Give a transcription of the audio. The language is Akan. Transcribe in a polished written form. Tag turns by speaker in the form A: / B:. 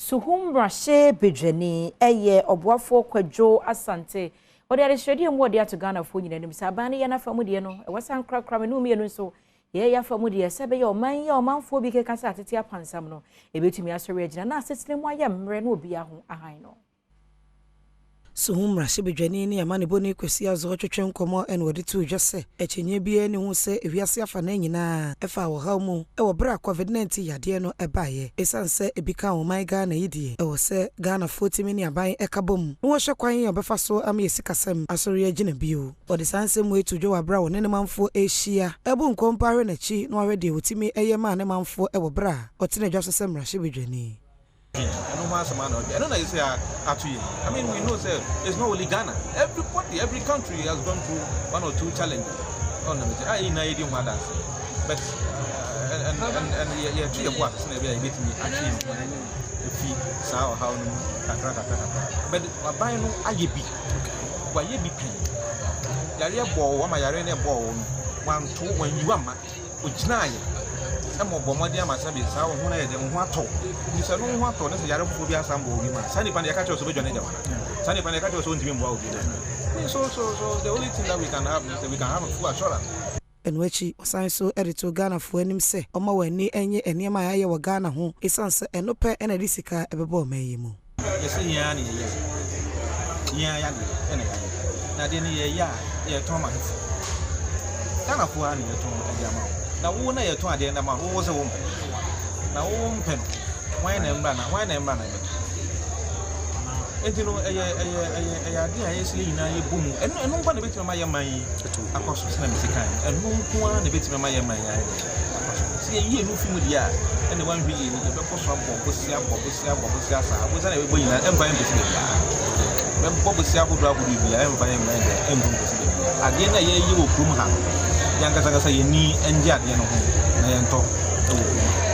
A: Suhum mmarahyɛ badwani ɛyɛ Ɔboafoɔ Kwadwo Asante. Wɔde adesrɛdeɛ mu wɔde ato Ghanafoɔ nyinaa anim sɛ aban no yɛ n'afa mu deɛ no, ɛwɔ sɛ ankorakora me ne mmienu nso yɛyɛ afa mu deɛ, sɛ ɛbɛyɛ ɔman yi a ɔmanfoɔ bi keka sɛ atete apansam no ɛbɛtumi asɔre agyina na asetena mu ayɛ mmerɛ na obiara ho ahan no.
B: Suhum mmarahyɛbadwani ne amanebɔni Kwasi Azɔ twetwe nkɔmmɔ ɛna wɔde too dwa sɛ akyinnye biara ne ho sɛ ewiase afa no nyinaa ɛfa ɔhaw mu ɛwɔ berɛ a COVID-19 yadeɛ no ɛbaeɛ. Ɛsiane sɛ ebi ka ɔman Ghana yi deɛ, ɛwɔ sɛ Ghanafoɔ tumi ne aban ɛka bɔ mu na wɔhwɛ kwan a ɔbɛfa so ama yɛ sikasɛm asɔre agyina bio. Wɔde saa nsɛm mu eto dwa wɔ aberɛ a wɔne ne manfoɔ ahyia ɛbu nkɔmpa ahwɛ n'akyi na wɔahwɛ deɛ wɔtumi ɛyɛ maa ne manfoɔ ɛwɔ berɛ a ɔtena adwa so sɛ mmarahyɛbadwani.
C: Ɛno ho asɛm ana ɔdwe ɛno na yɛ sɛ ato yɛ. I mean, we know say it's not only Ghana. Everybody, every country has gone through one or two challenges. Ɔno na mete a yɛ nyinaa yɛdi ho adanse, but and yɛto yɛ bo ase sɛ na ɛbɛyɛ a yɛbɛtumi atwe yɛn ho efi saa ɔhaw no mu kakra kakra kakra, but aban no ayɛ bi, wayɛ bi pɛn. Yareɛ bɔɔ wo ama yareɛ no ɛbɔɔ wo no, wanto wanyi wo ama ogyinaayɛ ɛma ɔbɔ mmɔden ama sɛbe saa wo ho no yɛ dɛ, wo ho atɔ. Nti sɛ no wo ho atɔ ne sɛ yare foforɔ bi asan bɔ obi ma saa nipa no, yɛka kyerɛ sɛ wobɛdwane agya wana saa nipa no, yɛka kyerɛ sɛ wontumi mmoa obi no. So the only thing that we can have is that we can have a full assurance.
B: Ɛno akyi, ɔsan so de to Ghanafoɔ anim sɛ ɔma wɔn ani nye nneɛma a yɛayɛ wɔ Ghana ho, ɛsiane sɛ ɛno pɛ ɛna de sika ɛbɛbɔ ɔman yi mu.
C: Yɛsɛ yɛn ara ne yɛyɛ yɛn ara yɛadeɛ ɛna yɛayɛ na adeɛ no yɛyɛ a, yɛtɔn ma hefo? Ghanafoɔ ara ne yɛtɔn de ama wo. Na wo na yɛtɔn adeɛ no ama wo, wo sɛ wompɛ na wo mpɛ no, hwan na mmra na hwan na mmra na ɛbɛtɔ? Nti no ɛyɛ adeɛ a yɛsɛ yɛn nyinaa yɛbɔ mu. Ɛno nkwa na ɛbɛtumi ama yɛ man yi akɔ so. Sɛ na mesi kan, ɛno nko ara na ɛbɛtumi ama yɛ man yi ayɛ dɛ akɔ so. Sɛ yɛyi ɛno fi mu deɛ a, ɛna wanhwɛ yie, yɛbɛkɔ so abɔ bosia, bɔ bosia, bɔ bosia saa. Bosia na yɛbɛbɔ nyinaa ɛmfa yɛn mpɛsi baabiara. Bɛbɔ bosia ahodoɔ ahodoɔ biara, ɛmfa yɛn mma dɛ ɛmfa mpɛsi baabiara. Adeɛ no a yɛyɛ wɔ kurom ha no, yɛn ankasa ankasa yɛni ngye adeɛ no ho na yɛntɔ ɛwɔ kurom ha.